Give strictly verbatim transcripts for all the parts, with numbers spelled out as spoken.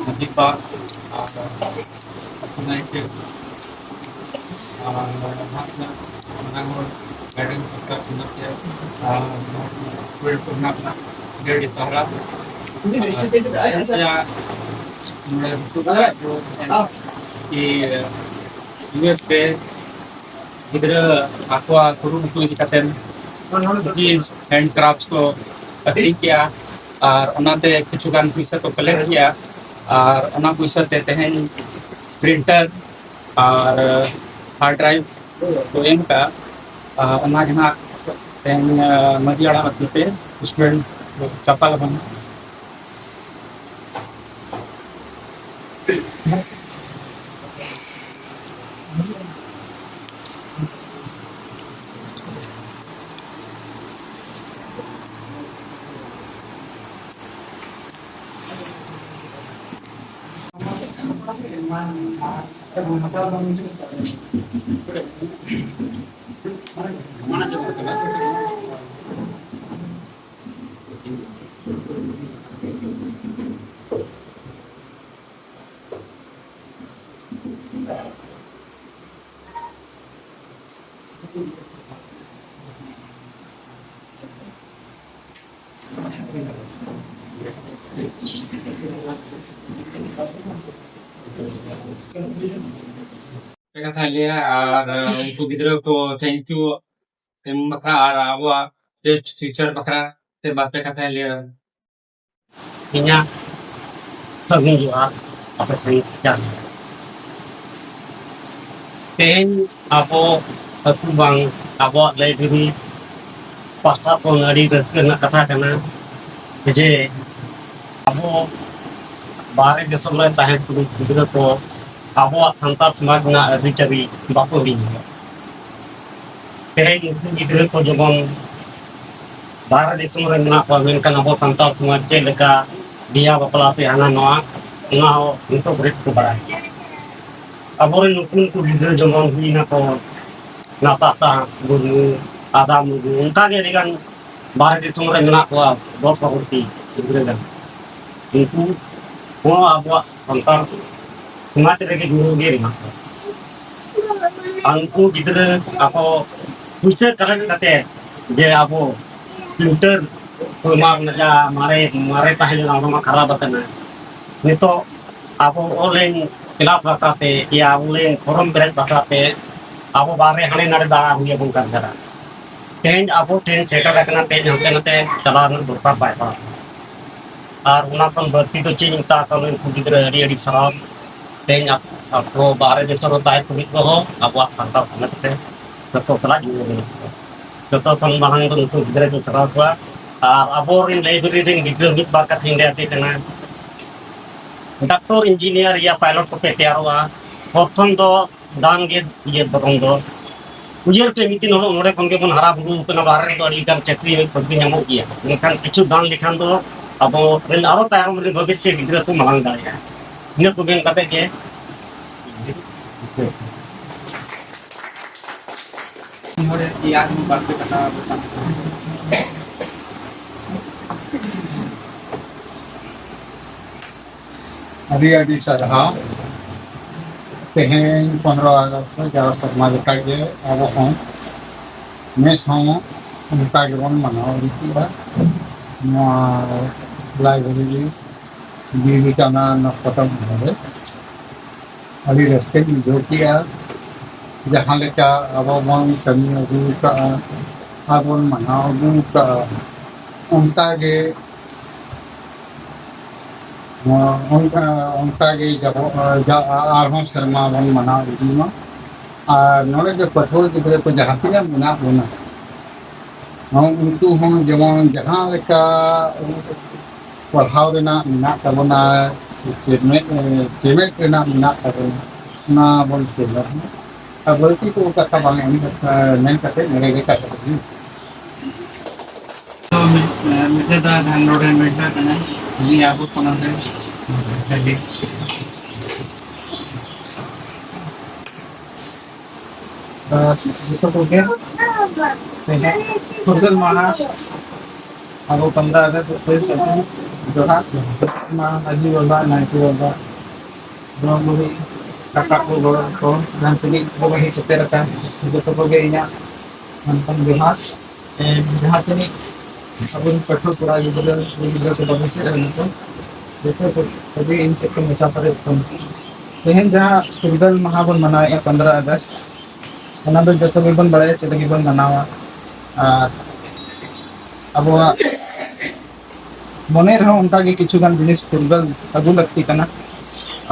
ᱢᱟᱹᱡᱷᱤ ᱵᱟᱵᱟ, ᱟᱨ ᱟᱹᱛᱩ ᱱᱟᱭᱠᱮ, ᱟᱨ ᱱᱟᱦᱟᱜ ᱢᱟᱨᱟᱝ ᱦᱚᱲ ᱜᱟᱨᱰᱮᱱ ᱥᱚᱨᱠᱟᱨ ᱠᱚ ᱢᱮᱱᱟᱜ ᱯᱮᱭᱟ, ᱟᱨ ᱱᱚᱣᱟ ᱠᱚᱨᱮ ᱠᱚ ᱢᱮᱱᱟᱜ ᱵᱚᱱᱟ, ᱟᱹᱰᱤ ᱟᱹᱰᱤ ᱥᱟᱨᱦᱟᱣ᱾ ᱟᱨ ᱟᱯᱮᱭᱟᱜ ᱱᱚᱰᱮ ᱠᱤ ᱤᱭᱩ ᱮᱥ ᱨᱮ ᱜᱤᱫᱽᱨᱟᱹ ᱟᱠᱚᱣᱟᱜ ᱠᱩᱨᱩᱢᱩᱴᱩ ᱤᱫᱤ ᱠᱟᱛᱮ ᱠᱩᱠᱤᱡ ᱦᱮᱱᱰ ᱠᱨᱟᱯᱴ ᱠᱚ ᱟᱹᱠᱷᱨᱤᱧ ᱠᱮᱜᱼᱟ, ᱟᱨ ᱚᱱᱟᱛᱮ ᱠᱤᱪᱷᱩ ᱜᱟᱱ ᱯᱩᱭᱥᱟᱹ ᱠᱚ ᱠᱟᱞᱮᱠᱴ ᱠᱮᱜᱼᱟ, ᱟᱨ ᱚᱱᱟ ᱯᱩᱭᱥᱟᱹ ᱛᱮ ᱛᱮᱦᱮᱧ ᱯᱨᱤᱱᱴᱟᱨ ᱟᱨ ᱦᱟᱨᱰ ᱰᱨᱟᱭᱤᱵᱷ ᱠᱚ ᱮᱢ ᱠᱟᱜᱼᱟ᱾ ᱟᱨ ᱚᱱᱟ ᱜᱮ ᱱᱟᱜ ᱛᱮᱦᱮᱧ, ᱟᱨ ᱢᱟᱹᱡᱷᱤ ᱦᱟᱲᱟᱢ ᱟᱹᱛᱩ ᱛᱮ ᱥᱴᱩᱰᱮᱱᱴ ᱪᱟᱯᱟᱞ ᱠᱷᱚᱱ ᱯᱮ ᱠᱟᱛᱷᱟᱧ ᱞᱟᱹᱭᱟ, ᱟᱨ ᱩᱱᱠᱩ ᱜᱤᱫᱽᱨᱟᱹ ᱠᱚ thank you ᱮᱢ ᱵᱟᱠᱷᱨᱟ ᱟᱨ ᱟᱵᱚᱣᱟᱜ best future ᱵᱟᱠᱷᱨᱟ ᱛᱮ ᱵᱟᱨ ᱯᱮ ᱠᱟᱛᱷᱟᱧ ᱞᱟᱹᱭᱟ᱾ ᱤᱧᱟᱹᱜ ᱥᱟᱹᱜᱩᱱ ᱡᱚᱦᱟᱨ ᱟᱯᱮ ᱴᱷᱮᱱ ᱡᱟᱦᱟᱸ ᱛᱮᱦᱮᱧ ᱟᱵᱚ ᱟᱹᱛᱩ ᱵᱟᱝ ᱟᱵᱚᱣᱟᱜ ᱞᱟᱭᱵᱨᱮᱨᱤ ᱯᱟᱦᱴᱟ ᱠᱷᱚᱱ ᱟᱹᱰᱤ ᱨᱟᱹᱥᱠᱟᱹ ᱨᱮᱱᱟᱜ ᱠᱟᱛᱷᱟ ᱠᱟᱱᱟ ᱡᱮ ᱟᱵᱚ ᱵᱟᱦᱨᱮ ᱫᱤᱥᱚᱢ ᱨᱮ ᱛᱟᱦᱮᱸ ᱠᱚ ᱜᱤᱫᱽᱨᱟᱹ ᱠᱚ ᱟᱵᱚᱣᱟᱜ ᱥᱟᱱᱛᱟᱲ ᱥᱚᱢᱟᱡᱽ ᱨᱮᱱᱟᱜ ᱟᱹᱨᱤᱪᱟᱹᱞᱤ ᱵᱟᱠᱚ ᱦᱤᱲᱤᱧ ᱮᱫᱟ᱾ ᱛᱮᱦᱮᱧ ᱩᱱᱠᱩ ᱜᱤᱫᱽᱨᱟᱹ ᱠᱚ ᱡᱮᱢᱚᱱ ᱵᱟᱦᱨᱮ ᱫᱤᱥᱚᱢ ᱨᱮ ᱢᱮᱱᱟᱜ ᱠᱚᱣᱟ, ᱢᱮᱱᱠᱷᱟᱱ ᱟᱵᱚ ᱥᱟᱱᱛᱟᱲ ᱥᱚᱢᱟᱡᱽ ᱪᱮᱫ ᱞᱮᱠᱟ ᱵᱤᱦᱟ ᱵᱟᱯᱞᱟ ᱥᱮ ᱦᱟᱱᱟ ᱱᱚᱣᱟ, ᱚᱱᱟ ᱦᱚᱸ ᱱᱤᱛᱚᱜ ᱵᱷᱳᱨ ᱠᱚ ᱵᱟᱲᱟᱭᱟ᱾ ᱟᱵᱚᱨᱮᱱ ᱱᱩᱠᱩ ᱱᱩᱠᱩ ᱜᱤᱫᱽᱨᱟᱹ ᱡᱮᱢᱚᱱ ᱦᱩᱭᱱᱟᱠᱚ ᱱᱟᱛᱟᱥᱟ ᱢᱩᱨᱢᱩ, ᱟᱫᱟ ᱢᱩᱨᱢᱩ, ᱚᱱᱠᱟᱜᱮ ᱟᱹᱰᱤᱜᱟᱱ ᱵᱟᱦᱨᱮ ᱫᱤᱥᱚᱢ ᱨᱮ ᱢᱮᱱᱟᱜ ᱠᱚᱣᱟ ᱫᱚᱥ ᱵᱟᱨᱚ ᱴᱤ ᱜᱤᱫᱽᱨᱟᱹ ᱜᱟᱱ᱾ ᱩᱱᱠᱩ ᱦᱚᱸ ᱟᱵᱚᱣᱟᱜ ᱥᱟᱱᱛᱟᱲ ᱥᱚᱢᱟᱡᱽ ᱨᱮᱜᱮ ᱡᱩᱲᱟᱹᱣ ᱜᱮ ᱢᱮᱱᱟᱜ ᱠᱚᱣᱟ᱾ ᱟᱨ ᱩᱱᱠᱩ ᱜᱤᱫᱽᱨᱟᱹ ᱟᱠᱚ ᱯᱩᱭᱥᱟᱹ ᱠᱟᱞᱮᱠᱴ ᱠᱟᱛᱮ ᱡᱮ ᱟᱵᱚ ᱯᱨᱤᱱᱴᱟᱨ ᱠᱚ ᱮᱢᱟ ᱵᱚᱱᱟ, ᱡᱟ ᱢᱟᱨᱮ, ᱢᱟᱨᱮ ᱛᱟᱦᱮᱸ ᱞᱮᱱᱟ, ᱚᱱᱟ ᱢᱟ ᱠᱷᱟᱨᱟᱯ ᱟᱠᱟᱱᱟ᱾ ᱱᱤᱛᱚᱜ ᱟᱵᱚ ᱚᱱᱞᱟᱭᱤᱱ ᱠᱞᱟᱥ ᱵᱟᱠᱷᱨᱟ ᱛᱮ ᱭᱟ ᱚᱱᱞᱟᱭᱤᱱ ᱯᱷᱚᱨᱚᱢ ᱯᱮᱨᱮᱡ ᱵᱟᱠᱷᱨᱟ ᱛᱮ ᱟᱵᱚ ᱵᱟᱦᱨᱮ ᱦᱟᱸᱰᱮ ᱱᱟᱰᱮ ᱫᱟᱬᱟ ᱦᱩᱭ ᱟᱵᱚᱱ ᱠᱟᱱ ᱠᱟᱱᱟ᱾ ᱛᱮᱦᱮᱧ ᱟᱵᱚ ᱴᱷᱮᱱ ᱥᱮᱴᱮᱨ ᱟᱠᱟᱱᱟ, ᱛᱮᱦᱮᱧ ᱦᱟᱱᱛᱮ ᱱᱟᱛᱮ ᱪᱟᱞᱟᱣ ᱨᱮᱱᱟᱜ ᱫᱚᱨᱠᱟᱨ ᱵᱟᱭ ᱯᱟᱲᱟᱜ ᱠᱟᱱᱟ᱾ ᱟᱨ ᱚᱱᱟ ᱠᱷᱚᱱ ᱵᱟᱹᱲᱛᱤ ᱫᱚ ᱪᱮᱫ ᱤᱧ ᱢᱮᱛᱟ ᱠᱚᱣᱟ, ᱩᱱᱠᱩ ᱜᱤᱫᱽᱨᱟᱹ ᱟᱹᱰᱤ ᱟᱹᱰᱤ ᱥᱟᱨᱦᱟᱣ᱾ ᱛᱮᱦᱮᱧ ᱟᱯ-, ᱟᱵᱚ ᱵᱟᱦᱨᱮ ᱫᱤᱥᱚᱢ ᱨᱮ ᱛᱟᱦᱮᱸ ᱛᱩᱞᱩᱡ ᱠᱚᱦᱚᱸ ᱟᱵᱚᱣᱟᱜ ᱥᱟᱱᱛᱟᱲ ᱥᱚᱢᱟᱡᱽ ᱨᱮ ᱡᱚᱛᱚ ᱥᱟᱞᱟᱜ ᱡᱩᱲᱟᱹᱣ ᱢᱮᱱᱟᱜ ᱠᱚᱣᱟ᱾ ᱡᱚᱛᱚ ᱠᱷᱚᱱ ᱢᱟᱲᱟᱝ ᱫᱚ ᱱᱩᱠᱩ ᱜᱤᱫᱽᱨᱟᱹ ᱠᱚ ᱥᱟᱨᱦᱟᱣ ᱠᱚᱣᱟ᱾ ᱟᱨ ᱟᱵᱚᱨᱮᱱ ᱞᱟᱭᱵᱨᱮᱨᱤ ᱨᱮᱱ ᱜᱤᱫᱽᱨᱟᱹ ᱢᱤᱫ ᱵᱟᱨ ᱠᱟᱛᱷᱟᱧ ᱞᱟᱹᱭ ᱟᱯᱮ ᱠᱟᱱᱟ᱾ ᱰᱟᱠᱛᱚᱨ, ᱤᱧᱡᱤᱱᱤᱭᱟᱨ ᱭᱟ ᱯᱟᱭᱞᱚᱴ ᱠᱚᱯᱮ ᱛᱮᱭᱟᱨᱚᱜᱼᱟ, ᱯᱨᱚᱛᱷᱚᱢ ᱫᱚ ᱫᱟᱱ ᱜᱮ ᱤᱭᱟᱹ ᱫᱷᱚᱨᱚᱢ ᱫᱚ᱾ ᱩᱭᱦᱟᱹᱨ ᱯᱮ, ᱢᱤᱫ ᱫᱤᱱ ᱦᱤᱞᱳᱜ ᱱᱚᱰᱮ ᱠᱷᱚᱱ ᱜᱮᱵᱚᱱ ᱦᱟᱨᱟ ᱵᱩᱨᱩ ᱟᱠᱟᱱᱟ, ᱵᱟᱦᱨᱮ ᱨᱮᱫᱚ ᱟᱹᱰᱤ ᱜᱟᱱ ᱪᱟᱹᱠᱨᱤ ᱵᱟᱹᱠᱨᱤ ᱧᱟᱢᱚᱜ ᱜᱮᱭᱟ, ᱢᱮᱱᱠᱷᱟᱱ ᱠᱤᱪᱷᱩ ᱫᱟᱱ ᱞᱮᱠᱷᱟᱱ ᱫᱚ ᱟᱵᱚ ᱨᱮᱱ ᱟᱨᱚ ᱛᱟᱭᱚᱢ ᱨᱮᱱ ᱵᱷᱚᱵᱤᱥᱥᱚ ᱜᱤᱫᱽᱨᱟᱹ ᱠᱚ ᱢᱟᱲᱟᱝ ᱫᱟᱲᱮᱭᱟᱜᱼᱟ᱾ ᱤᱱᱟᱹ ᱠᱚ ᱢᱮᱱ ᱠᱟᱛᱮ ᱜᱮ ᱦᱚᱲ ᱟᱨ ᱵᱟᱨ ᱯᱮ ᱠᱟᱛᱷᱟ ᱟᱵᱚ ᱥᱟᱶ᱾ ᱟᱹᱰᱤ ᱟᱹᱰᱤ ᱥᱟᱨᱦᱟᱣ᱾ ᱛᱮᱦᱮᱧ ᱯᱚᱱᱨᱚ ᱟᱜᱚᱥᱴ ᱨᱮ ᱡᱟᱣ ᱥᱮᱨᱢᱟ ᱞᱮᱠᱟᱜᱮ ᱟᱵᱚ ᱦᱚᱸ ᱱᱮᱥ ᱦᱚᱸ ᱚᱱᱠᱟ ᱜᱮᱵᱚᱱ ᱢᱟᱱᱟᱣ ᱤᱫᱤᱭᱟ᱾ ᱱᱚᱣᱟ ᱞᱟᱭᱵᱨᱮᱨᱤ ᱵᱤᱨ ᱪᱟᱱᱟ ᱱᱚᱠᱛᱚ ᱨᱮ ᱟᱹᱰᱤ ᱨᱟᱹᱥᱠᱟᱹᱧ ᱵᱩᱡᱷᱟᱹᱣ ᱠᱮᱜᱼᱟ᱾ ᱡᱟᱦᱟᱸ ᱞᱮᱠᱟ ᱟᱵᱚ ᱵᱚᱱ ᱠᱟᱹᱢᱤ ᱟᱹᱜᱩ ᱠᱟᱜᱼᱟ ᱟᱨ ᱵᱚᱱ ᱢᱟᱱᱟᱣ ᱟᱹᱜᱩ ᱠᱟᱜᱼᱟ, ᱚᱱᱠᱟ ᱜᱮ ᱱᱚᱣᱟ ᱚᱱᱠᱟ, ᱚᱱᱠᱟ ᱜᱮ ᱡᱟᱵᱚ-, ᱡᱟ-, ᱟᱨᱦᱚᱸ ᱥᱮᱨᱢᱟ ᱵᱚᱱ ᱢᱟᱱᱟᱣ ᱤᱫᱤ ᱢᱟ᱾ ᱟᱨ ᱱᱚᱰᱮ ᱫᱚ ᱯᱟᱹᱴᱷᱩᱣᱟᱹ ᱜᱤᱫᱽᱨᱟᱹ ᱠᱚ ᱡᱟᱦᱟᱸ ᱛᱤᱱᱟᱹᱜ ᱢᱮᱱᱟᱜ ᱵᱚᱱᱟ, ᱦᱚᱸ, ᱩᱱᱠᱩ ᱦᱚᱸ ᱡᱮᱢᱚᱱ ᱡᱟᱦᱟᱸ ᱞᱮᱠᱟ ᱯᱟᱲᱦᱟᱣ ᱨᱮᱱᱟᱜ ᱢᱮᱱᱟᱜ ᱛᱟᱵᱚᱱᱟ, ᱪᱮᱢᱮᱫ, ᱪᱮᱢᱮᱫ ᱨᱮᱱᱟᱜ ᱢᱮᱱᱟᱜ ᱛᱟᱵᱚᱱᱟ, ᱚᱱᱟ ᱵᱚᱱ ᱪᱮᱢᱮᱫ ᱢᱟ᱾ ᱟᱨ ᱵᱟᱹᱲᱛᱤ ᱠᱚ ᱠᱟᱛᱷᱟ ᱵᱟᱝ ᱮᱢ ᱠᱟᱛᱮ, ᱢᱮᱱ ᱠᱟᱛᱮ ᱱᱚᱰᱮ ᱜᱮ ᱠᱟᱛᱷᱟ ᱫᱚ ᱦᱩᱭᱩᱜ ᱠᱟᱱᱟ᱾ ᱢᱤᱫ-, ᱢᱤᱫᱴᱮᱡ ᱫᱚ ᱫᱷᱟᱱ ᱱᱚᱰᱮ ᱢᱮᱥᱟ ᱠᱟᱱᱟᱭ, ᱩᱱᱤ ᱟᱵᱚ ᱯᱚᱱᱚᱛ ᱨᱮ ᱵᱷᱟᱜᱮ᱾ ᱵᱟᱥ, ᱡᱚᱛᱚ ᱠᱚᱜᱮ ᱛᱮᱦᱮᱧ ᱯᱷᱩᱨᱜᱟᱹᱞ ᱢᱟᱦᱟ, ᱟᱵᱚ ᱯᱚᱱᱨᱚ ᱟᱜᱚᱥᱴ ᱨᱮ ᱥᱟᱹᱜᱩᱱ ᱡᱚᱦᱟᱨ᱾ ᱢᱟ ᱢᱟᱹᱡᱷᱤ ᱵᱟᱵᱟ, ᱱᱟᱭᱠᱮ ᱵᱟᱵᱟ, ᱜᱚᱲᱚᱢ ᱵᱩᱲᱦᱤ, ᱠᱟᱠᱟ ᱠᱚ, ᱜᱚᱲᱚᱢ ᱠᱚ, ᱡᱟᱦᱟᱸ ᱛᱤᱱᱟᱹᱜ ᱠᱚ ᱦᱮᱡ ᱥᱮᱴᱮᱨ ᱟᱠᱟᱱ, ᱡᱚᱛᱚ ᱠᱚᱜᱮ ᱤᱧᱟᱹᱜ ᱢᱮᱱᱠᱷᱟᱱ ᱡᱚᱦᱟᱨ᱾ ᱮᱸ, ᱡᱟᱦᱟᱸ ᱛᱤᱱᱟᱹᱜ ᱟᱵᱚᱨᱮᱱ ᱯᱟᱹᱴᱷᱩᱣᱟᱹ ᱠᱚᱲᱟ ᱜᱤᱫᱽᱨᱟᱹ, ᱠᱩᱲᱤ ᱜᱤᱫᱽᱨᱟᱹ ᱠᱚ ᱵᱟᱵᱚᱱ ᱪᱮᱫ ᱟᱠᱟᱱᱟ ᱠᱚ, ᱡᱚᱛᱚ ᱠᱚ ᱟᱹᱰᱤ ᱤᱧ ᱥᱮᱫ ᱠᱷᱚᱱ ᱢᱚᱪᱟ ᱯᱮᱨᱮᱡ ᱠᱷᱚᱱ᱾ ᱛᱮᱦᱮᱧ ᱡᱟᱦᱟᱸ ᱯᱷᱩᱨᱜᱟᱹᱞ ᱢᱟᱦᱟ ᱵᱚᱱ ᱢᱟᱱᱟᱣᱮᱫᱼᱟ, ᱯᱚᱱᱨᱚ ᱟᱜᱚᱥᱴ, ᱚᱱᱟ ᱫᱚ ᱡᱚᱛᱚ ᱜᱮᱵᱚᱱ ᱵᱟᱲᱟᱭᱟ ᱪᱮᱫ ᱞᱟᱹᱜᱤᱫ ᱵᱚᱱ ᱢᱟᱱᱟᱣᱟ᱾ ᱟᱨ ᱟᱵᱚᱣᱟᱜ ᱢᱚᱱᱮ ᱨᱮᱦᱚᱸ ᱚᱱᱠᱟᱜᱮ ᱠᱤᱪᱷᱩ ᱜᱟᱱ ᱡᱤᱱᱤᱥ ᱯᱷᱩᱨᱜᱟᱹᱞ ᱟᱹᱜᱩ ᱞᱟᱹᱠᱛᱤ ᱠᱟᱱᱟ᱾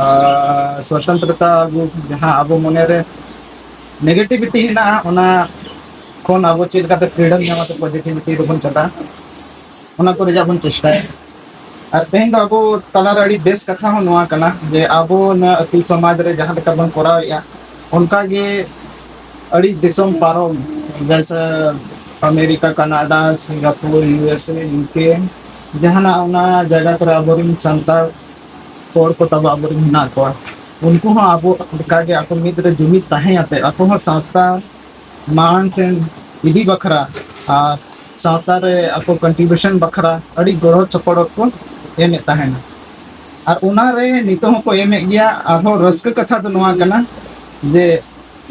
ᱟᱨ ᱥᱚᱛᱚᱱᱛᱨᱚᱛᱟ ᱟᱹᱜᱩ, ᱡᱟᱦᱟᱸ ᱟᱵᱚ ᱢᱚᱱᱮᱨᱮ negativity ᱦᱮᱱᱟᱜᱼᱟ, ᱚᱱᱟ ᱠᱷᱚᱱ ᱟᱵᱚ ᱪᱮᱫ ᱞᱮᱠᱟᱛᱮ freedom ᱧᱟᱢ ᱠᱟᱛᱮ positivity ᱨᱮᱵᱚᱱ ᱪᱟᱞᱟᱜᱼᱟ, ᱚᱱᱟ ᱠᱚ ᱨᱮᱭᱟᱜ ᱵᱚᱱ ᱪᱮᱥᱴᱟᱭᱟ᱾ ᱟᱨ ᱛᱮᱦᱮᱧ ᱫᱚ ᱟᱵᱚ ᱛᱟᱞᱟᱨᱮ ᱟᱹᱰᱤ ᱵᱮᱥ ᱠᱟᱛᱷᱟ ᱦᱚᱸ ᱱᱚᱣᱟ ᱠᱟᱱᱟ ᱡᱮ ᱟᱵᱚ ᱱᱚᱣᱟ ᱟᱹᱛᱩ ᱥᱚᱢᱟᱡᱽ ᱨᱮ ᱡᱟᱦᱟᱸ ᱞᱮᱠᱟ ᱵᱚᱱ ᱠᱚᱨᱟᱣᱮᱫᱼᱟ, ᱚᱱᱠᱟᱜᱮ ᱟᱹᱰᱤ ᱫᱤᱥᱚᱢ ᱯᱟᱨᱚᱢ, ᱡᱮᱭᱥᱮ America, Canada, Singapore, U S A, U K, ᱡᱟᱦᱟᱱᱟᱜ ᱚᱱᱟ ᱡᱟᱭᱜᱟ ᱠᱚᱨᱮ ᱟᱵᱚᱨᱮᱱ ᱥᱟᱱᱛᱟᱲ ᱦᱚᱲ ᱠᱚ ᱛᱟᱵᱚ ᱟᱵᱚᱨᱮᱱ ᱦᱮᱱᱟᱜ ᱠᱚᱣᱟ᱾ ᱩᱱᱠᱩ ᱦᱚᱸ ᱟᱵᱚ ᱞᱮᱠᱟᱜᱮ ᱟᱠᱚ ᱢᱤᱫ ᱨᱮ ᱡᱩᱢᱤᱫ ᱛᱟᱦᱮᱸ ᱟᱛᱮ ᱟᱠᱚ ᱦᱚᱸ ᱥᱟᱶᱛᱟ ᱢᱟᱲᱟᱝ ᱥᱮᱱ ᱤᱫᱤ ᱵᱟᱠᱷᱨᱟ ᱟᱨ ᱥᱟᱶᱛᱟ ᱨᱮ ᱟᱠᱚ ᱠᱚᱱᱴᱨᱤᱵᱤᱭᱩᱥᱚᱱ ᱵᱟᱠᱷᱨᱟ ᱟᱹᱰᱤ ᱜᱚᱲᱚ ᱥᱚᱯᱚᱦᱚᱫ ᱠᱚ ᱮᱢᱮᱫ ᱛᱟᱦᱮᱱᱟ᱾ ᱟᱨ ᱚᱱᱟᱨᱮ ᱱᱤᱛᱚᱜ ᱦᱚᱸᱠᱚ ᱮᱢᱮᱫ ᱜᱮᱭᱟ᱾ ᱟᱨᱦᱚᱸ ᱨᱟᱹᱥᱠᱟᱹ ᱠᱟᱛᱷᱟ ᱫᱚ ᱱᱚᱣᱟ ᱠᱟᱱᱟ ᱡᱮ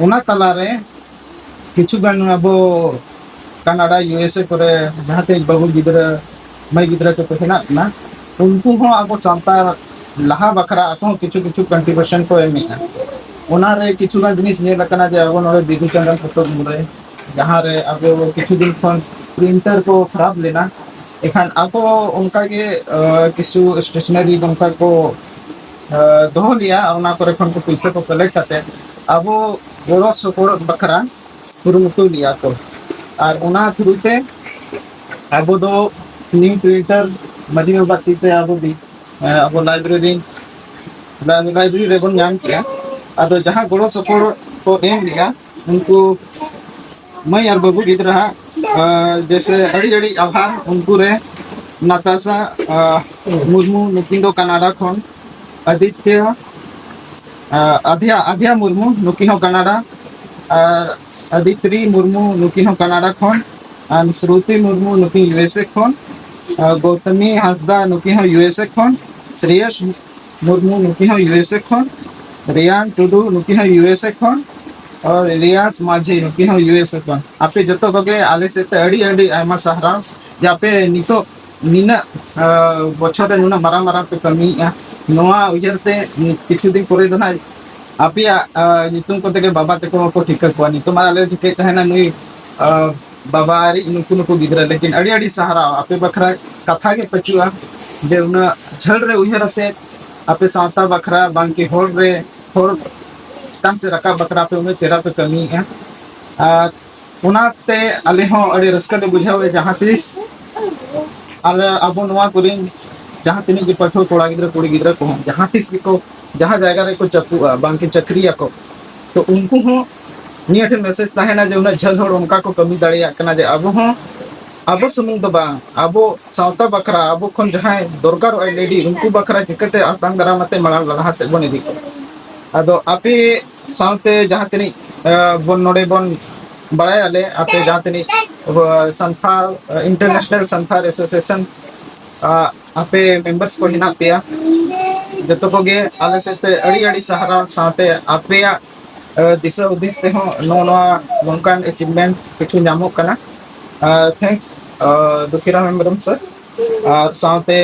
ᱚᱱᱟ ᱛᱟᱞᱟᱨᱮ ᱠᱤᱪᱷᱩ ᱜᱟᱱ ᱟᱵᱚ ᱠᱟᱱᱟᱰᱟ, ᱤᱭᱩ ᱮᱥ ᱮ ᱠᱚᱨᱮ ᱡᱟᱦᱟᱸ ᱛᱤᱱᱟᱹᱜ ᱵᱟᱹᱵᱩ ᱜᱤᱫᱽᱨᱟᱹ, ᱢᱟᱹᱭ ᱜᱤᱫᱽᱨᱟᱹ ᱠᱚᱠᱚ ᱦᱮᱱᱟᱜ ᱵᱚᱱᱟ, ᱩᱱᱠᱩ ᱦᱚᱸ ᱟᱵᱚ ᱥᱟᱶᱛᱟ ᱞᱟᱦᱟ ᱵᱟᱠᱷᱨᱟ ᱟᱠᱚ ᱦᱚᱸ ᱠᱤᱪᱷᱩ ᱠᱤᱪᱷᱩ ᱠᱚᱱᱴᱨᱤᱵᱤᱭᱩᱥᱚᱱ ᱠᱚ ᱮᱢᱮᱫᱼᱟ᱾ ᱚᱱᱟᱨᱮ ᱠᱤᱪᱷᱩ ᱜᱟᱱ ᱡᱤᱱᱤᱥ ᱧᱮᱞ ᱟᱠᱟᱱᱟ ᱡᱮ ᱟᱵᱚ ᱱᱚᱰᱮ ᱵᱤᱫᱩ ᱪᱟᱸᱫᱟᱱ ᱯᱚᱛᱚᱵ ᱢᱩᱨᱟᱹᱭ, ᱡᱟᱦᱟᱸᱨᱮ ᱟᱵᱚ ᱠᱤᱪᱷᱩ ᱫᱤᱱ ᱠᱷᱚᱱ ᱯᱨᱤᱱᱴᱟᱨ ᱠᱚ ᱠᱷᱟᱨᱟᱯ ᱞᱮᱱᱟ, ᱮᱱᱠᱷᱟᱱ ᱟᱠᱚ ᱚᱱᱠᱟᱜᱮ ᱠᱤᱪᱷᱩ ᱥᱴᱮᱥᱚᱱᱟᱨᱤ ᱱᱚᱝᱠᱟ ᱠᱚ ᱫᱚᱦᱚ ᱞᱮᱜᱼᱟ᱾ ᱚᱱᱟ ᱠᱚᱨᱮ ᱠᱷᱚᱱ ᱠᱚ ᱯᱩᱭᱥᱟᱹ ᱠᱚ ᱠᱟᱞᱮᱠᱴ ᱠᱟᱛᱮ ᱟᱵᱚ ᱜᱚᱲᱚ ᱥᱚᱯᱚᱦᱚᱫ ᱵᱟᱠᱷᱨᱟ ᱠᱩᱨᱩᱢᱩᱴᱩ ᱞᱮᱜᱼᱟ ᱠᱚ᱾ ᱟᱨ ᱚᱱᱟ ᱛᱷᱨᱩ ᱛᱮ ᱟᱵᱚ ᱫᱚ ᱱᱤᱭᱩ ᱯᱨᱤᱱᱴᱟᱨ ᱢᱟᱹᱡᱷᱤ ᱵᱟᱵᱟ ᱛᱤ ᱛᱮ ᱟᱵᱚ ᱵᱤ-, ᱟᱵᱚ ᱞᱟᱭᱵᱨᱮᱨᱤ, ᱞᱟᱭᱵᱨᱮᱨᱤ ᱨᱮᱵᱚᱱ ᱧᱟᱢ ᱠᱮᱜᱼᱟ᱾ ᱟᱫᱚ ᱡᱟᱦᱟᱸ ᱜᱚᱲᱚ ᱥᱚᱯᱚᱦᱚᱫ ᱠᱚ ᱮᱢ ᱞᱮᱜᱼᱟ, ᱩᱱᱠᱩ ᱢᱟᱹᱭ ᱟᱨ ᱵᱟᱹᱵᱩ ᱜᱤᱫᱽᱨᱟᱹ ᱦᱟᱸᱜ, ᱟᱸ, ᱡᱮᱭᱥᱮ ᱟᱹᱰᱤ ᱟᱹᱰᱤ ᱟᱵᱷᱟᱨ ᱩᱱᱠᱩ ᱨᱮ, ᱱᱟᱛᱟᱥᱟ, ᱟᱸ, ᱢᱩᱨᱢᱩ, ᱱᱩᱠᱤᱱ ᱫᱚ ᱠᱟᱱᱟᱰᱟ ᱠᱷᱚᱱ, ᱟᱫᱤᱛᱭᱚ, ᱟᱸ, ᱟᱫᱷᱭᱟ, ᱟᱫᱷᱭᱟ ᱢᱩᱨᱢᱩ, ᱱᱩᱠᱤᱱ ᱦᱚᱸ ᱠᱟᱱᱟᱰᱟ, ᱟᱨ ᱟᱫᱤᱛᱨᱤ ᱢᱩᱨᱢᱩ, ᱱᱩᱠᱤᱱ ᱦᱚᱸ ᱠᱟᱱᱟᱰᱟ ᱠᱷᱚᱱ, ᱟᱨ ᱥᱨᱩᱛᱤ ᱢᱩᱨᱢᱩ, ᱱᱩᱠᱤᱱ ᱤᱭᱩ ᱮᱥ ᱮ ᱠᱷᱚᱱ, ᱟᱨ ᱜᱳᱛᱚᱢᱤ ᱦᱟᱸᱥᱫᱟ, ᱱᱩᱠᱤᱱ ᱦᱚᱸ ᱤᱭᱩ ᱮᱥ ᱮ ᱠᱷᱚᱱ, ᱥᱨᱮᱭᱚᱥ ᱢᱩᱨᱢᱩ, ᱱᱩᱠᱤᱱ ᱦᱚᱸ ᱤᱭᱩ ᱮᱥ ᱮ ᱠᱷᱚᱱ, ᱨᱮᱭᱟᱱ ᱴᱩᱰᱩ, ᱱᱩᱠᱤᱱ ᱦᱚᱸ ᱤᱭᱩ ᱮᱥ ᱮ ᱠᱷᱚᱱ, ᱟᱨ ᱨᱮᱭᱟᱥ ᱢᱟᱹᱡᱷᱤ, ᱱᱩᱠᱤᱱ ᱦᱚᱸ ᱤᱭᱩ ᱮᱥ ᱮ ᱠᱷᱚᱱ᱾ ᱟᱯᱮ ᱡᱚᱛᱚ ᱠᱚᱜᱮ ᱟᱞᱮ ᱥᱮᱫ ᱛᱮ ᱟᱹᱰᱤ ᱟᱹᱰᱤ ᱟᱭᱢᱟ ᱥᱟᱨᱦᱟᱣ ᱡᱮ ᱟᱯᱮ ᱱᱤᱛᱚᱜ ᱱᱤᱱᱟᱹᱜ, ᱟᱸ, ᱵᱚᱪᱷᱚᱨ ᱨᱮ ᱱᱩᱱᱟᱹᱜ ᱢᱟᱨᱟᱝ ᱢᱟᱨᱟᱝ ᱯᱮ ᱠᱟᱹᱢᱤᱭᱮᱫᱼᱟ᱾ ᱱᱚᱣᱟ ᱩᱭᱦᱟᱹᱨ ᱛᱮ ᱠᱤᱪᱷᱩ ᱫᱤᱱ ᱯᱚᱨᱮ ᱫᱚ ᱱᱟᱦᱟᱜ ᱟᱯᱮᱭᱟᱜ, ᱟᱸ, ᱧᱩᱛᱩᱢ ᱠᱚᱛᱮ ᱜᱮ ᱵᱟᱵᱟ ᱛᱟᱠᱚ ᱦᱚᱸᱠᱚ ᱴᱷᱤᱠᱟᱹ ᱠᱚᱣᱟ᱾ ᱱᱤᱛᱚᱜ ᱢᱟ ᱟᱞᱮ ᱴᱷᱤᱠᱟᱹᱭᱮᱫ ᱛᱟᱦᱮᱱᱟ ᱱᱩᱭ, ᱟᱸ, ᱵᱟᱵᱟ ᱟᱨ ᱱᱩᱠᱩ ᱱᱩᱠᱩ ᱜᱤᱫᱽᱨᱟᱹ, ᱞᱮᱠᱤᱱ ᱟᱹᱰᱤ ᱟᱹᱰᱤ ᱥᱟᱨᱦᱟᱣ, ᱟᱯᱮ ᱵᱟᱠᱷᱨᱟ ᱠᱟᱛᱷᱟ ᱜᱮ ᱯᱟᱹᱪᱩᱜᱼᱟ ᱡᱮ ᱩᱱᱟᱹᱜ ᱡᱷᱟᱹᱞ ᱨᱮ ᱩᱭᱦᱟᱹᱨ ᱟᱛᱮ ᱟᱯᱮ ᱥᱟᱶᱛᱟ ᱵᱟᱠᱷᱨᱟ ᱵᱟᱝ ᱠᱤ ᱦᱚᱲ ᱨᱮ, ᱦᱚᱲ ᱪᱮᱛᱟᱱ ᱥᱮᱫ ᱨᱟᱠᱟᱵ ᱵᱟᱠᱷᱨᱟ ᱟᱯᱮ ᱩᱱᱟᱹᱜ ᱪᱮᱦᱨᱟ ᱯᱮ ᱠᱟᱹᱢᱤᱭᱮᱫᱼᱟ᱾ ᱟᱨ ᱚᱱᱟᱛᱮ ᱟᱞᱮ ᱦᱚᱸ ᱟᱹᱰᱤ ᱨᱟᱹᱥᱠᱟᱹ ᱞᱮ ᱵᱩᱡᱷᱟᱹᱣᱟ ᱡᱟᱦᱟᱸ ᱛᱤᱥ ᱟᱞᱮ, ᱟᱵᱚ ᱱᱚᱣᱟ ᱠᱚᱨᱮᱱ ᱡᱟᱦᱟᱸ ᱛᱤᱱᱟᱹᱜ ᱜᱮ ᱯᱟᱹᱴᱷᱩᱣᱟᱹ ᱠᱚᱲᱟ ᱜᱤᱫᱽᱨᱟᱹ ᱠᱩᱲᱤ ᱜᱤᱫᱽᱨᱟᱹ ᱠᱚᱦᱚᱸ ᱡᱟᱦᱟᱸ ᱛᱤᱥ ᱜᱮᱠᱚ ᱡᱟᱦᱟᱸ ᱡᱟᱭᱜᱟ ᱨᱮᱠᱚ ᱪᱟᱹᱯᱩᱜᱼᱟ, ᱵᱟᱝ ᱠᱤ ᱪᱟᱹᱠᱨᱤᱭᱟᱠᱚ, ᱛᱚ ᱩᱱᱠᱩ ᱦᱚᱸ ᱱᱤᱭᱟᱹ ᱴᱷᱮᱱ ᱢᱮᱥᱮᱡᱽ ᱛᱟᱦᱮᱱᱟ ᱡᱮ ᱩᱱᱟᱹᱜ ᱡᱷᱟᱹᱞ ᱦᱚᱲ ᱚᱱᱠᱟ ᱠᱚ ᱠᱟᱹᱢᱤ ᱫᱟᱲᱮᱭᱟᱜ ᱠᱟᱱᱟ ᱡᱮ ᱟᱵᱚ ᱦᱚᱸ, ᱟᱵᱚ ᱥᱩᱢᱩᱝ ᱫᱚ ᱵᱟᱝ, ᱟᱵᱚ ᱥᱟᱶᱛᱟ ᱵᱟᱠᱷᱨᱟ, ᱟᱵᱚ ᱠᱷᱚᱱ ᱡᱟᱦᱟᱸᱭ ᱫᱚᱨᱠᱟᱨᱚᱜᱼᱟᱭ ᱞᱮᱰᱤ, ᱩᱱᱠᱩ ᱵᱟᱠᱷᱨᱟ ᱪᱤᱠᱟᱹᱛᱮ ᱟᱛᱟᱝ ᱫᱟᱨᱟᱢ ᱟᱛᱮ ᱢᱟᱲᱟᱝ ᱞᱟᱦᱟ ᱥᱮᱫ ᱵᱚᱱ ᱤᱫᱤ ᱠᱚᱣᱟ᱾ ᱟᱫᱚ ᱟᱯᱮ ᱥᱟᱶᱛᱮ ᱡᱟᱦᱟᱸ ᱛᱤᱱᱟᱹᱜ ᱵᱚᱱ ᱱᱚᱰᱮ ᱵᱚᱱ ᱵᱟᱲᱟᱭᱟᱞᱮ, ᱟᱯᱮ ᱡᱟᱦᱟᱸ ᱛᱤᱱᱟᱹᱜ ᱥᱟᱱᱛᱷᱟᱞ, ᱤᱱᱴᱟᱨᱱᱮᱥᱱᱟᱞ ᱥᱟᱱᱛᱷᱟᱞ ᱮᱥᱳᱥᱤᱭᱮᱥᱚᱱ, ᱟᱯᱮ ᱢᱮᱢᱵᱟᱨᱥ ᱠᱚ ᱦᱮᱱᱟᱜ ᱯᱮᱭᱟ, ᱡᱚᱛᱚ ᱠᱚᱜᱮ ᱟᱞᱮ ᱥᱮᱫ ᱛᱮ ᱟᱹᱰᱤ ᱟᱹᱰᱤ ᱥᱟᱨᱦᱟᱣ᱾ ᱥᱟᱶᱛᱮ ᱟᱯᱮᱭᱟᱜ ᱫᱤᱥᱟᱹ ᱦᱩᱫᱤᱥ ᱛᱮᱦᱚᱸ ᱱᱚᱜᱼᱚ ᱱᱚᱣᱟ ᱱᱚᱝᱠᱟᱱ ᱮᱪᱤᱵᱷᱢᱮᱱᱴ ᱠᱤᱪᱷᱩ ᱧᱟᱢᱚᱜ ᱠᱟᱱᱟ᱾ ᱛᱷᱮᱝᱠᱥ ᱫᱩᱠᱷᱤᱨᱟᱢ ᱦᱮᱢᱵᱨᱚᱢ ᱥᱟᱨ, ᱟᱨ ᱥᱟᱶᱛᱮ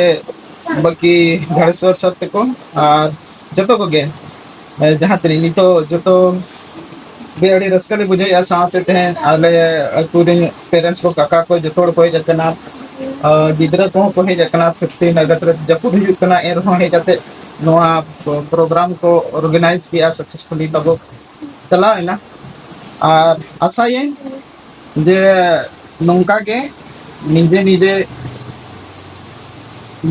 ᱵᱟᱹᱠᱤ ᱜᱷᱟᱲᱮᱥᱣᱚᱨ ᱥᱟᱨ ᱛᱮᱠᱚ, ᱟᱨ ᱡᱚᱛᱚ ᱠᱚᱜᱮ, ᱡᱟᱦᱟᱸ ᱛᱤᱱᱟᱹᱜ ᱱᱤᱛᱚᱜ ᱡᱚᱛᱚ ᱜᱮ ᱟᱹᱰᱤ ᱨᱟᱹᱥᱠᱟᱹ ᱞᱮ ᱵᱩᱡᱷᱟᱹᱣᱮᱫᱼᱟ᱾ ᱥᱟᱶᱛᱮ ᱛᱮᱦᱮᱧ ᱟᱞᱮ ᱟᱹᱛᱩ ᱨᱮᱱ ᱯᱮᱨᱮᱱᱴᱥ ᱠᱚ, ᱠᱟᱠᱟ ᱠᱚ, ᱡᱚᱛᱚ ᱦᱚᱲ ᱠᱚ ᱦᱮᱡ ᱟᱠᱟᱱᱟ᱾ ᱜᱤᱫᱽᱨᱟᱹ ᱠᱚᱦᱚᱸ ᱠᱚ ᱦᱮᱡ ᱟᱠᱟᱱᱟ᱾ ᱯᱷᱤᱯᱴᱤᱱ ᱟᱜᱚᱥᱴ ᱨᱮ ᱡᱟᱹᱯᱩᱫ ᱦᱩᱭᱩᱜ ᱠᱟᱱᱟ, ᱮᱱ ᱨᱮᱦᱚᱸ ᱦᱮᱡ ᱠᱟᱛᱮ ᱱᱚᱣᱟ ᱯᱨᱳᱜᱨᱟᱢ ᱠᱚ ᱚᱨᱜᱟᱱᱟᱭᱤᱡᱽ ᱠᱮᱜᱼᱟ, ᱥᱟᱠᱥᱮᱥᱯᱷᱩᱞᱤ ᱛᱟᱵᱚ ᱪᱟᱞᱟᱣ ᱮᱱᱟ᱾ ᱟᱨ ᱟᱥᱟᱭᱟᱹᱧ ᱡᱮ ᱱᱚᱝᱠᱟ ᱜᱮ ᱱᱤᱡᱮ ᱱᱤᱡᱮ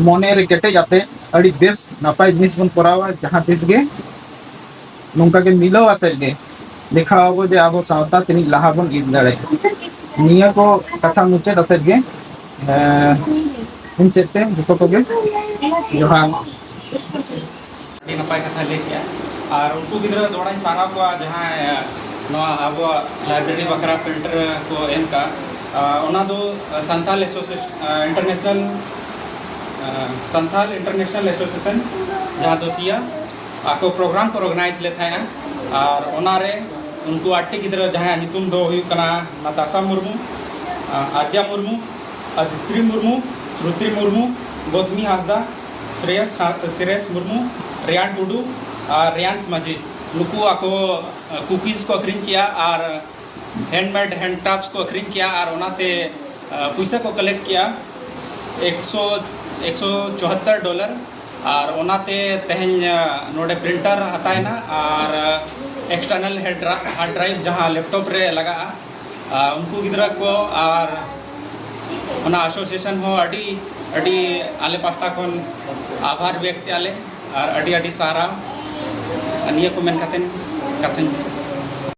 ᱢᱚᱱᱮ ᱨᱮ ᱠᱮᱴᱮᱡ ᱟᱛᱮ ᱟᱹᱰᱤ ᱵᱮᱥ ᱱᱟᱯᱟᱭ ᱡᱤᱱᱤᱥ ᱵᱚᱱ ᱠᱚᱨᱟᱣᱟ᱾ ᱡᱟᱦᱟᱸ ᱛᱤᱥ ᱜᱮ ᱱᱚᱝᱠᱟ ᱜᱮ ᱢᱤᱞᱟᱹᱣ ᱟᱛᱮ ᱜᱮ ᱫᱮᱠᱷᱟᱣ ᱟᱵᱚ ᱡᱮ ᱟᱵᱚ ᱥᱟᱶᱛᱟ ᱛᱤᱱᱟᱹᱜ ᱞᱟᱦᱟ ᱵᱚᱱ ᱤᱫᱤ ᱫᱟᱲᱮᱭᱟᱜᱼᱟ᱾ ᱱᱤᱭᱟᱹ ᱠᱚ ᱠᱟᱛᱷᱟ ᱢᱩᱪᱟᱹᱫ ᱟᱛᱮ ᱜᱮ, ᱮᱸ, ᱤᱧ ᱥᱮᱫ ᱛᱮ ᱡᱚᱛᱚ ᱠᱚᱜᱮ ᱡᱚᱦᱟᱨ᱾ ᱟᱹᱰᱤ ᱱᱟᱯᱟᱭ ᱠᱟᱛᱷᱟ ᱞᱟᱹᱭ ᱠᱮᱜᱼᱟ᱾ ᱟᱨ ᱩᱱᱠᱩ ᱜᱤᱫᱽᱨᱟᱹ ᱫᱚᱦᱲᱟᱧ ᱥᱟᱨᱦᱟᱣ ᱠᱚᱣᱟ ᱡᱟᱦᱟᱸᱭ ᱱᱚᱣᱟ ᱟᱵᱚᱣᱟᱜ ᱞᱟᱭᱵᱨᱮᱨᱤ ᱵᱟᱠᱷᱨᱟ ᱯᱨᱤᱱᱴᱟᱨ ᱠᱚ ᱮᱢ ᱠᱟᱜᱼᱟ᱾ ᱟᱨ ᱚᱱᱟ ᱫᱚ Santal association, international, Santal international association, ᱡᱟᱦᱟᱸ ᱫᱚ ᱥᱤᱭᱟ, ᱟᱠᱚ ᱯᱨᱳᱜᱨᱟᱢ ᱠᱚ ᱚᱨᱜᱟᱱᱟᱭᱤᱡᱽ ᱞᱮᱫ ᱛᱟᱦᱮᱸᱜᱼᱟ᱾ ᱟᱨ ᱚᱱᱟᱨᱮ ᱩᱱᱠᱩ ᱟᱴᱴᱤ ᱜᱤᱫᱽᱨᱟᱹ, ᱡᱟᱦᱟᱸᱭᱟᱜ ᱧᱩᱛᱩᱢ ᱫᱚ ᱦᱩᱭᱩᱜ ᱠᱟᱱᱟ ᱱᱟᱛᱟᱥᱟ ᱢᱩᱨᱢᱩ, ᱟᱫᱤᱛᱨᱤ ᱢᱩᱨᱢᱩ, ᱥᱨᱩᱛᱤ ᱢᱩᱨᱢᱩ, ᱜᱳᱫᱷᱢᱤ ᱦᱟᱸᱥᱫᱟ, ᱥᱨᱮᱭᱚᱥ ᱦᱟ-, ᱥᱨᱮᱭᱚᱥ ᱢᱩᱨᱢᱩ, ᱨᱮᱭᱟᱱ ᱴᱩᱰᱩ ᱟᱨ ᱨᱮᱭᱟᱱᱥ ᱢᱟᱹᱡᱷᱤ, ᱱᱩᱠᱩ ᱟᱠᱚ ᱠᱩᱠᱤᱡᱽ ᱠᱚ ᱟᱹᱠᱷᱨᱤᱧ ᱠᱮᱜᱼᱟ ᱟᱨ ᱦᱮᱱᱰᱢᱮᱰ ᱦᱮᱱᱰ ᱠᱨᱟᱯᱴᱥ ᱠᱚ ᱟᱹᱠᱷᱨᱤᱧ ᱠᱮᱜᱼᱟ ᱟᱨ ᱚᱱᱟᱛᱮ, ᱟ, ᱯᱩᱭᱥᱟᱹ ᱠᱚ ᱠᱟᱞᱮᱠᱴ ᱠᱮᱜᱼᱟ ᱮᱠᱥᱚ, ᱮᱠᱥᱚ ᱪᱩᱣᱟᱛᱛᱚᱨ ᱰᱚᱞᱟᱨ᱾ ᱟᱨ ᱚᱱᱟᱛᱮ ᱛᱮᱦᱮᱧ, ᱟ, ᱱᱚᱰᱮ ᱯᱨᱤᱱᱴᱟᱨ ᱦᱟᱛᱟᱣᱮᱱᱟ ᱟᱨ, ᱟ, ᱮᱠᱥᱴᱟᱨᱱᱟᱞ ᱦᱮᱰ ᱰᱨᱟ-, ᱦᱟᱨᱰ ᱰᱨᱟᱭᱤᱵᱷ ᱡᱟᱦᱟᱸ ᱞᱮᱯᱴᱚᱯ ᱨᱮ ᱞᱟᱜᱟᱜᱼᱟ, ᱟ, ᱩᱱᱠᱩ ᱜᱤᱫᱽᱨᱟᱹ ᱠᱚ ᱟᱨ ᱚᱱᱟ ᱮᱥᱳᱥᱤᱭᱮᱥᱚᱱ ᱦᱚᱸ ᱟᱹᱰᱤ, ᱟᱹᱰᱤ ᱟᱞᱮ ᱯᱟᱦᱴᱟ ᱠᱷᱚᱱ ᱟᱵᱷᱟᱨ ᱵᱮᱠᱛ ᱮᱜᱼᱟ ᱞᱮ ᱟᱨ ᱟᱹᱰᱤ ᱟᱹᱰᱤ ᱥᱟᱨᱦᱟᱣ᱾ ᱱᱤᱭᱟᱹ ᱠᱚ ᱢᱮᱱ ᱠᱟᱛᱮ ᱠᱟᱛᱷᱟᱧ